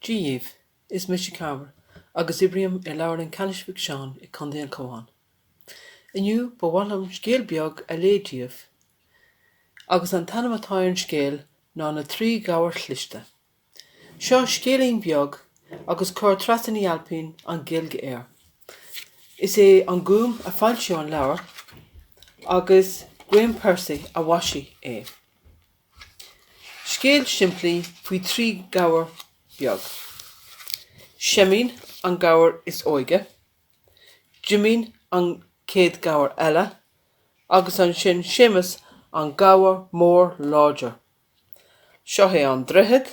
Dia dhaoibh, is mise Cairbre agus oibrím i Leabharlann Caithness Mhic Seáin i Contae an Chabháin. Inniu ba mhaith liom scéal beag a léamh daoibh agus an t-ainm atá ar an scéal ná Na Trí Ghabhar Chliste. Seo scéilín beag agus chuir Treasa Ní Ailpín an Ghaeilge air. Is é An Gúm a foilsíodh an leabhar agus Graham Percy a mhaisigh é. Scéal simplí faoi thrí ghabhar beag. Seimín an gabhar is óige, Jimín an chéad ghabhar eile agus ansin Séamus an gabhar mór láidir. Seo é an droichead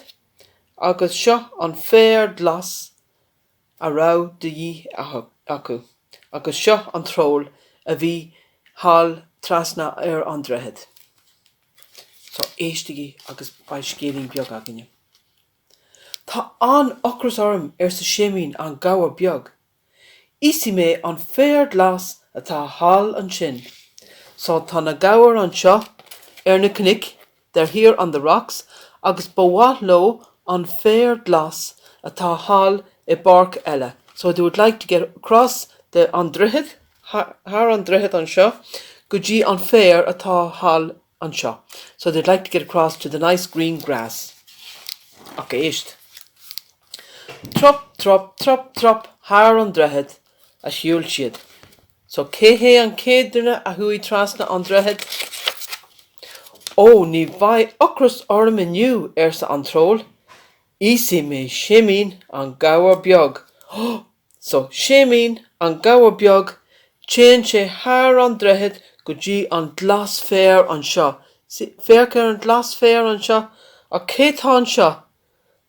agus seo an féar glas a raibh de dhíth acu agus seo an troll a bhí thall trasna ar an droichead. So éistigí agus beidh scéilín beag againne. Tá an-ocras orm, arsa Séimín an gabhar beag. Íosfaidh mé an féar glas atá thall ansin. So tá na gabhair anseo ar na cnoic, they're here on the rocks, agus ba mhaith leo an féar glas atá thall i bpáirc eile. So they would like to get across the an droichead, thar an droichead anseo, go dtí an féar atá thall anseo. So they'd like to get across to the nice green grass. Ach éist. Trup, trup, trup, trup, thar an droichead a shiúil siad. So cé hé an chéad duine a chuaigh trasna an droichead? Ó, ní bheidh ocras orm inniu, arsa an troll. Íosfaidh mé Séimín an gabhar beag. So Séimín an gabhar beag, téann sé thar an droichead go dtí an glasfhéar anseo. Féach ar an glasfhéar anseo. Ach cé tá anseo?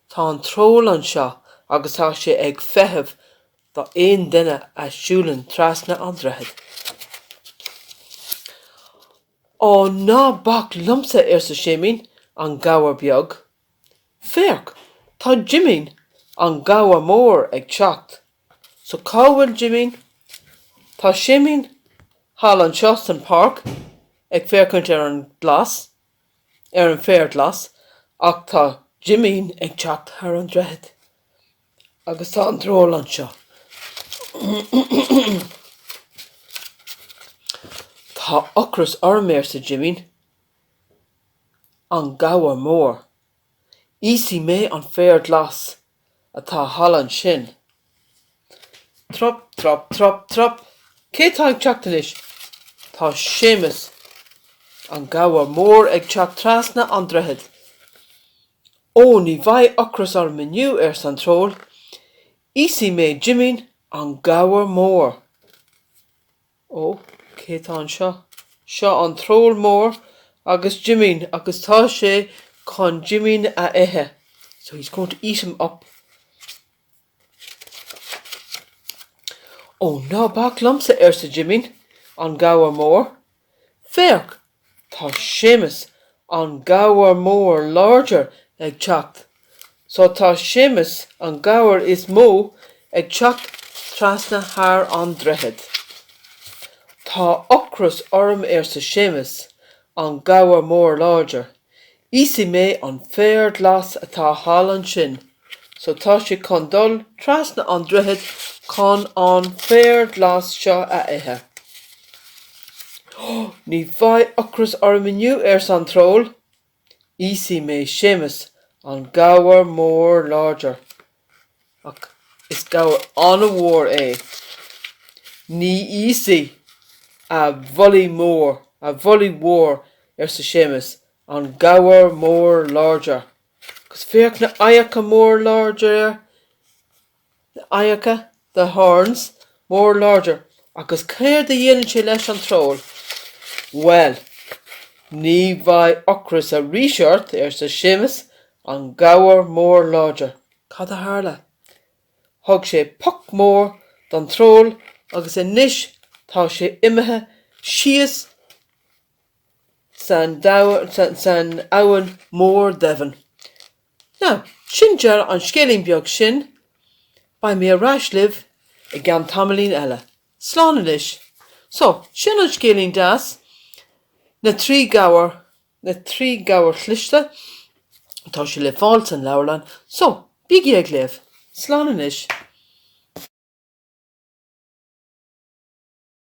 Tá an troll anseo agus tá sé ag feitheamh do aon duine a siúlann trasna an droichead. Ó ná bac liomsa, arsa Séimín an gabhar beag. Féach, tá Jimín, an gabhar mór, ag teacht. So cá bhfuil Jimín? Tá Séimín thall anseo san páirc ag féachaint ar an glas, ar an féar glas, ach tá Jimín ag teacht thar an droichead. Agus tá an troll anseo. Tá ocras orm, arsa Jimín. An gabhar mór. Íosfaidh mé an féar glas atá thall ansin. Trup, trup, trup, trup. Cé tá ag teacht anois? Tá Séamus, an gabhar mór ag teacht trasna an droichead. Ó, ní bheidh ocras orm inniu, arsa an troll. Íosfaidh mé Jimín, an gabhar mór. Ó, cé tá anseo? Seo an troll mór agus Jimín agus tá sé chun Jimín a ithe. So he's going to eat him up. Ó, ná bac liomsa, arsa Jimín, an gabhar mór. Féach! Tá Séamus, an gabhar mór láidir, ag teacht. So tá Séamus, an gabhar is mó, ag teacht trasna thar an droichead. Tá ocras orm arsa Séamus, an gabhar mór láidir. Íosfaidh mé an féar glas atá thall ansin. So tá sé chun dul trasna an droichead chun an féar glas seo a ithe. Ní bheidh ocras orm inniu, arsa an troll. Íosfaidh mé Séamus, an gabhar mór láidir. Ach is gabhar an-mhór é. Ní íosfaidh, a bhullaí mór, a bhullaí mhóir, arsa Séamus, an gabhar mór láidir. Agus féach na adharca mór láidir air, na adharca, the horns, mór láidir. Agus céard a dhéanann sé leis an troll? Bhuel, ní bheidh ocras arís ort, arsa Séamus, an gabhar mór láidir. Cad a tharla? Thug sé poc mór don troll agus anois tá sé imithe síos san abhainn mór doimhin. Now, sin deireadh an scéilín beag sin. Beidh mé ar ais libh i gceann tamaillín eile. Slán anois. So, sin an scéilín deas, Na Trí Ghabhar. Na Trí Ghabhar Chliste, tá sé le fáil san leabharlann. So! Bígí ag léamh! Slán anois!